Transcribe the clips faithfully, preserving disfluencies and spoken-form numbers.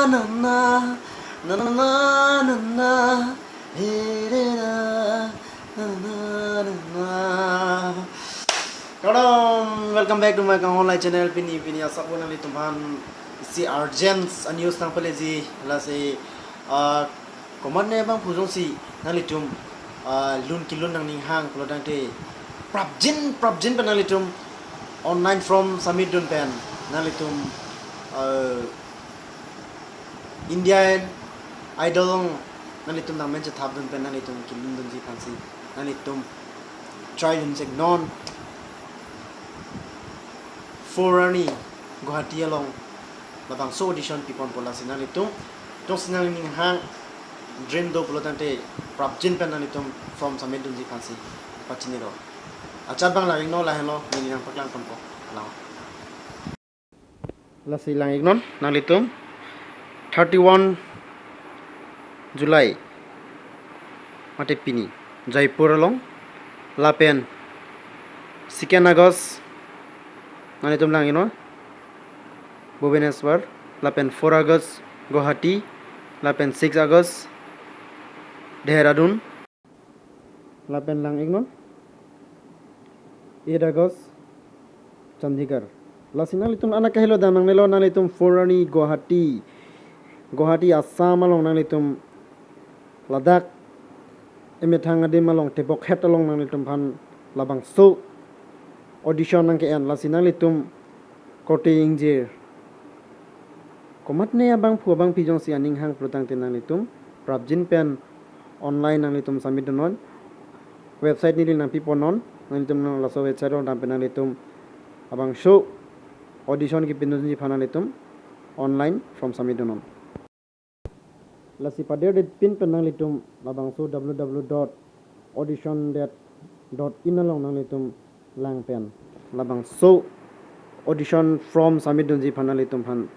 Na, na, na, na, na, na, na. He, re, na, na, na, na, na. Kardom, welcome back to my Kanghon Lai channel. Pini, pini asap nanglitum aphan isi urgent news nangpaleji, lasi, ah, komatne abangphu jongsi nanglitum, ah, lun kelun nangning hang pulo tangte, prapjin, prapjin pen nanglitum online form submit dun pen nanglitum, ah, Indian Idol along nanglitum nangmen chethap dun pen nanglitum kelun dunji aphansi nanglitum try dun chek non. Four Arni Guwahati along labangso audition piponpo, lasi nanglitum jongsi nangning hang dream do pulo tangte prapjin pen nanglitum form submit dunji aphansi pachinilo. Achat abang lang-iknon, lahenlo neli nangpaklang ponpo. Lang. Lasi lang-iknon nanglitum, thirty-one July mate pini Jaipur along, lapen second August nanglitum lang-iknon Bhubaneswar, lapen four August Guwahati, lapen six August Dehradun, lapen lang-iknon eight August Chandigarh. Lasi nanglitum anak kahelo dam nangnelo, nanglitum Four Arni Guwahati, Guwahati Assam along nanglitum ladak emethang adim along tebok het along nanglitum aphan labangso audition nangke-en, lasi nanglitum korte ingjir komatne abangphu abangphi jongsi aning hang pulo tangte nanglitum prapjin pen online nanglitum submit dunnon. Website neli nangpiponnon, nanglitum nang laso website along dam pen nanglitum labangso audition kepidunji aphan nanglitum online form submit dunnon. Lasi pader det pin pen nanglitum labangso W W W dot audition dot in along nanglitum lang pen labangso audition form submit dunji aphan nanglitum aphan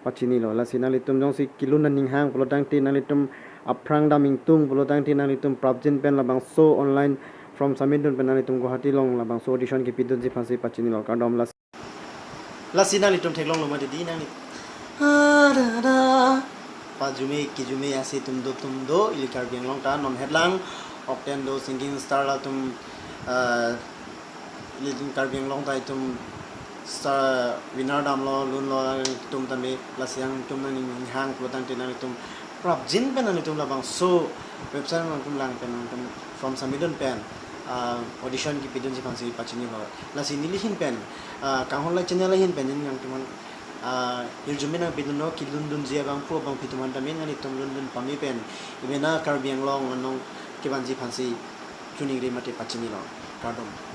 pachinilo. Lasi nanglitum jongsi kelun nangning hang pulo tangte, nanglitum aphrang dam ingtung pulo tangte, nanglitum prapjin pen labangso online form submit dun pen nanglitum Guwahati along labangso audition kepidunji aphansi pachinilo. Kardom. Lasi, lasi nanglitum theklonglo mati di nangli. Ah, da, da. Pajume, kejume, ase atum do, atum do, ili Karbi Anglong ta non het lang, okten do singing star atum, ah, ili atum Karbi Anglong ta itum star winner damlo, lunlo, atum tame, lasi nangtum nangning hang pulo tangte nanglitum prapjin pen nanglitum labangso website nangtum lang pen nangtum form submit dun pen, ah, audition kepidunji aphansi pachinilo. Lasi neli ahin pen, ah, Kanghon Lai channel ahin pen neli nangtum aphan, ah, hirjume nangpidunlo, kelun dunji abangphu abangphi atum aphan tame nanglitum lun dun pame pen, emena Karbi Anglong anong kevanji aphansi choningri mate pachinilo. Kardom.